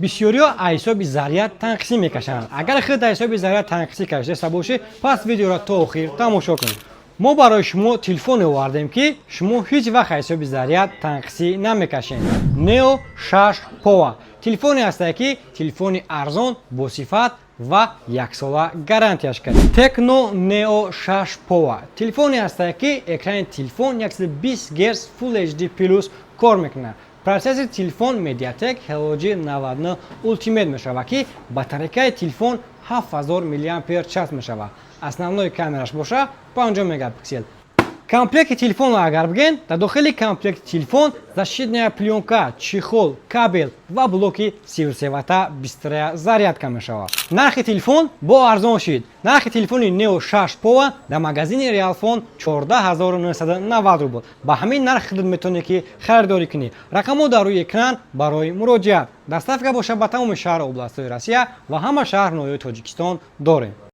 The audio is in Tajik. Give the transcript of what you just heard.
Бисёриҳо аз ҳисоби заряд танқисӣ мекашанд. Агар худ аз ҳисоби заряд танқисӣ кашидаста бошӣ, пас видеоро то охир тамошо кунед. Мо барои шумо телефоне овардем, ки шумо ҳеҷ вақт аз ҳисоби заряд танқисӣ намекашед. Neo 6 Power телефоне ҳастае, ки телефони арзон, босифат ва яксола гарантияш кард. Tecno Neo 6 Power телефоне ҳастае, ки экрани телефон 120 Гц Full HD Plus кор мекунад. Процессори телефон MediaTek Helio G99 Ultimate мешавад, ки батарейкаи телефон 7000 мАч мешавад. Основной камераш боша 50 мегапиксел. Комплекти телефонро агар бигӯем, дар дохили комплекти телефон защитная плёнка, чехол, кабел ва блоки 33 ватта быстрая зарядка мешавад. Нархи телефон бо арзон шид. Нархи телефони Neo 6 Power дар магазини Realfon 14 990 рубл. Ба ҳамин нарх худат метавонӣ, ки харидорӣ кунӣ. Рақамҳо дар рӯи экран барои муроҷиат. Доставка боша ба тамоми шаҳру областҳои Россия ва ҳама шаҳр ноҳияҳои Тоҷикистон дорем.